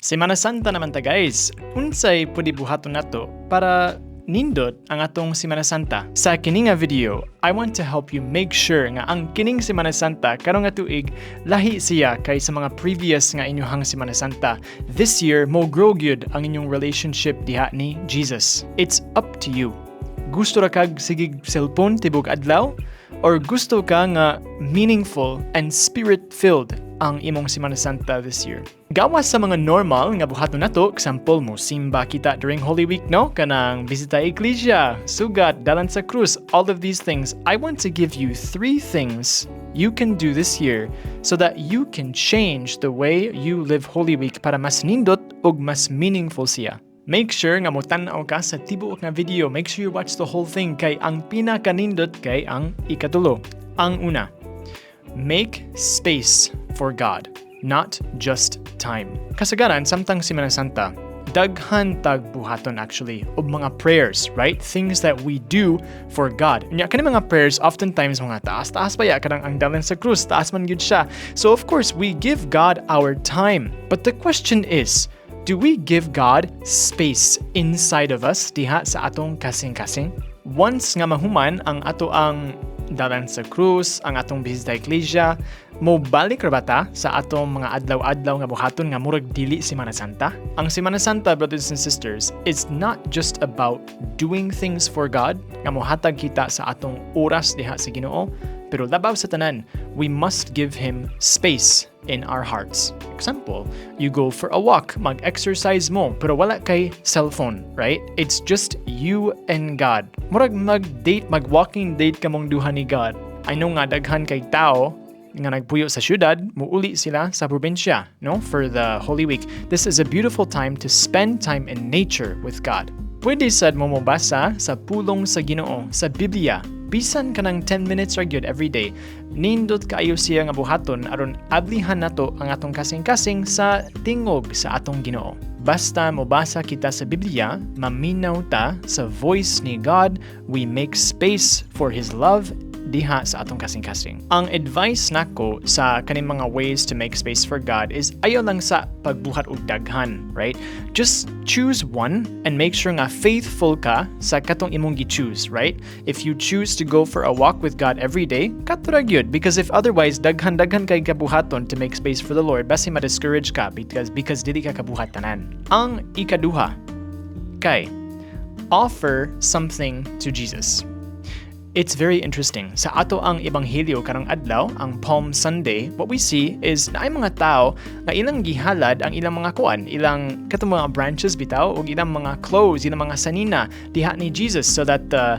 Semana Santa naman ta, guys. Unsay pwede buhaton nato para nindot ang atong Semana Santa? Sa kini nga video, I want to help you make sure nga ang kining Semana Santa karong nga tuig lahi siya kay sa mga previous nga inyuhang Semana Santa. This year, mo grow gyud ang inyong relationship diha ni Jesus. It's up to you. Gusto ra kag sigig cellphone tibok adlaw or gusto ka nga meaningful and spirit-filled ang imong Semana Santa this year? Gawas sa mga normal nga buhaton nato, example mo simba kita during Holy Week, no? Kanang bisita iglesia, sugat, dalan sa krus, all of these things. I want to give you three things you can do this year so that you can change the way you live Holy Week para mas nindot ug mas meaningful siya. Make sure nga mo-tan-aw ka sa tibuok nga video. Make sure you watch the whole thing kay ang pinakanindot kay ang ikatulo. Ang una, make space for God, not just time. Kasagaran, samtang Semana Santa, daghan tag buhaton actually og mga prayers, right? Things that we do for God. Unya kani mga prayers, oftentimes mga taas-taas pa ya, kanang ang dalan sa krus, taas man gyud siya. So of course, we give God our time. But the question is, do we give God space inside of us diha sa atong kasing-kasing? Once nga mahuman ang ato ang dalan sa krus, ang atong bisita iglesia, mo balik ra ba ta sa atong mga adlaw-adlaw nga buhaton nga murag dili Semana Santa? Ang Semana Santa, brothers and sisters, is not just about doing things for God, nga mohatag kita sa atong oras diha sa Ginoo, pero labaw sa tanan, we must give Him space in our hearts. Example, you go for a walk, mag-exercise mo, pero wala kay cellphone, right? It's just you and God. Murag mag-date, mag-walking date kamong duha ni God. I know nga daghan kay tao nga nagpuyo sa syudad, muuli sila sa probinsya, no? For the Holy Week. This is a beautiful time to spend time in nature with God. Pwede sad mo mobasa sa pulong sa Ginoo sa Biblia. Bisan kanang 10 minutes ra gyud every day. Nindot kaayo siya nga buhaton aron ablihan nato ang atong kasing-kasing sa tingog sa atong Ginoo. Basta mobasa kita sa Biblia, maminaw ta sa voice ni God, we make space for His love diha sa atong kasing-kasing. Ang advice nako sa kaning mga ways to make space for God is ayaw lang sa pagbuhat og daghan, right? Just choose one and make sure nga faithful ka sa katong imong gi-choose, right? If you choose to go for a walk with God every day, kato ra gyud, because if otherwise daghan-daghan kay kabuhaton to make space for the Lord, basi ma-discourage ka because dili ka kabuhat tanan. Ang ikaduha kay offer something to Jesus. It's very interesting. Sa ato ang ebanghelyo karong adlaw, ang Palm Sunday, what we see is naay mga tao nga ilang gihalad ang ilang mga kuan, ilang katong mga branches bitaw ug ilang mga clothes, ilang mga sanina diha ni Jesus so that the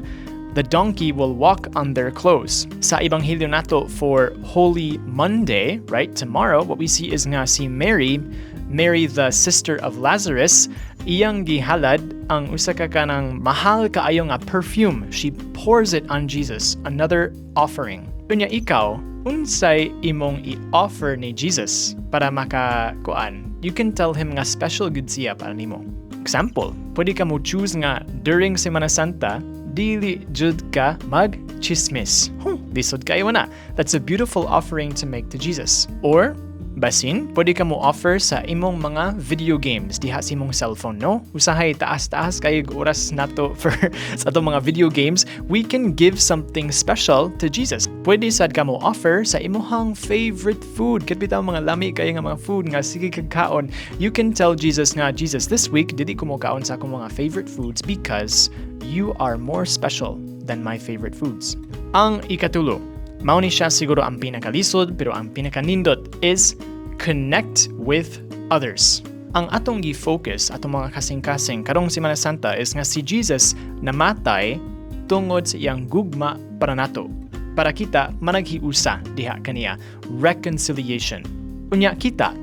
donkey will walk on their clothes. Sa ebanghelyo nato for Holy Monday, right, tomorrow, what we see is nga si Mary, Mary the sister of Lazarus, iyang gihalad ang usa ka kanang mahal kaayo nga perfume. She pours it on Jesus, another offering. Unya ikaw, unsay imong i-offer ni Jesus para maka kuan? You can tell Him nga special gud siya para nimo. Example, pwede ka mo choose nga during Semana Santa, dili jud ka mag chismis. Huh, lisod kayo na. That's a beautiful offering to make to Jesus. Or basin, pwede ka mo offer sa imong mga video games diha sa imong cellphone, no? Usahay taas-taas kayo oras nato for sa atong mga video games, we can give something special to Jesus. Pwede sad ka mo offer sa imong favorite food. Kat bitaw mga lami kayo nga mga food nga sige kag kaon. You can tell Jesus nga, "Jesus, this week dili ko mo kaon sa akong mga favorite foods because you are more special than my favorite foods." Ang ikatulo, mao ni siya siguro ang pinakalisod pero ang pinakanindot, is connect with others. Ang atong gi-focus atong mga kasing-kasing karong Semana Santa is nga si Jesus namatay tungod sa iyang gugma para nato. Para kita managhiusa diha kaniya, reconciliation. Unya kita,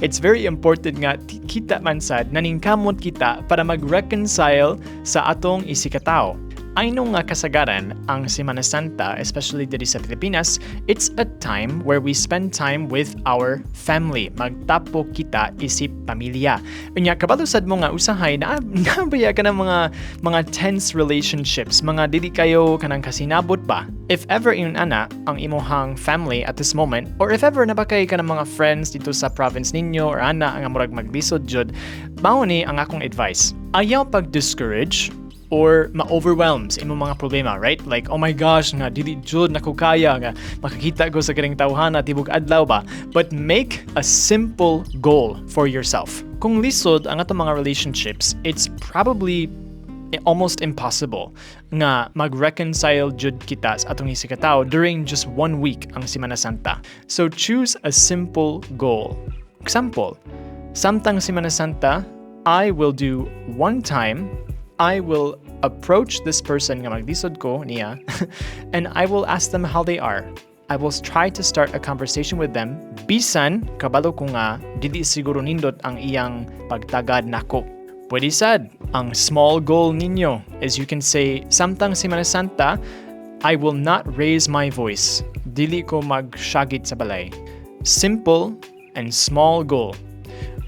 it's very important nga kita man sad naningkamot kita para mag-reconcile sa atong isigkatawo. I know nga kasagaran ang Semana Santa, especially diri sa Pilipinas, it's a time where we spend time with our family. Magtapok kita isip pamilya. Unya, kabalo sad mo nga usahay na nabaya ka ng mga tense relationships, mga dili kayo kanang kasinabot ba? If ever ingon ana ang imuhang family at this moment, or if ever naa ba kay kanang mga friends dito sa province ninyo or ana ang murag maglisod jud, mao ni ang akong advice. Ayaw pag-discourage or ma-overwhelm sa imong mga problema, right? Like, "Oh my gosh, nga dili jud nako kaya nga makakita ko sa kining tawhana tibok adlaw ba?" But make a simple goal for yourself. Kung lisod ang atong mga relationships, it's probably almost impossible nga mag-reconcile jud kita sa atong isigkatawo during just one week ang Semana Santa. So choose a simple goal. Example, samtang Semana Santa, I will do one time, I will approach this person nga maglisod ko niya and I will ask them how they are. I will try to start a conversation with them bisan kabalo ko nga dili siguro nindot ang iyang pagtagad nako. Pwede sad, ang small goal ninyo is you can say, "Samtang Semana Santa, I will not raise my voice. Dili ko magsyagit sa balay." Simple and small goal.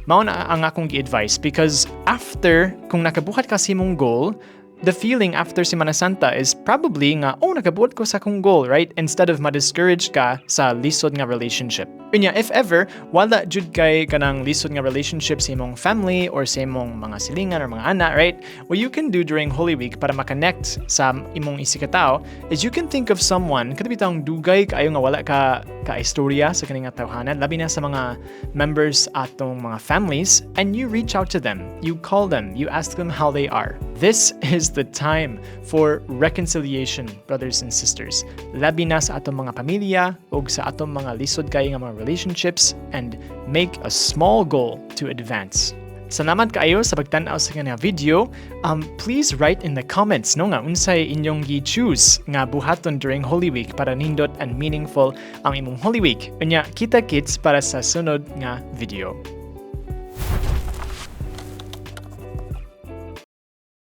Mao na ang akong gi-advise because after, kung nakabuhat ka sa imong goal, the feeling after Semana Santa is probably nga, "Oh, nakabuhat ko sa akong goal," right? Instead of ma-discourage ka sa lisod nga relationship. Unya, if ever, wala jud kay kanang lisod nga relationship sa imong family or sa imong mga silingan or mga anak, right? What you can do during Holy Week para makonect sa imong isigkatao is you can think of someone, kato bitawng dugay kaayo nga wala ka ka-istorya sa kaning nga tawhana, labi na sa mga members atong mga families, and you reach out to them, you call them, you ask them how they are. This is the time for reconciliation, brothers and sisters. Labi na sa atong mga pamilya ug sa atong mga lisod kaayo nga mga relationships, and make a small goal to advance. Salamat kaayo sa pagtan-aw sa kanya video. Please write in the comments, no, nga unsay inyong gi-choose nga buhaton during Holy Week para nindot and meaningful ang imong Holy Week. Unya, kita kits para sa sunod nga video.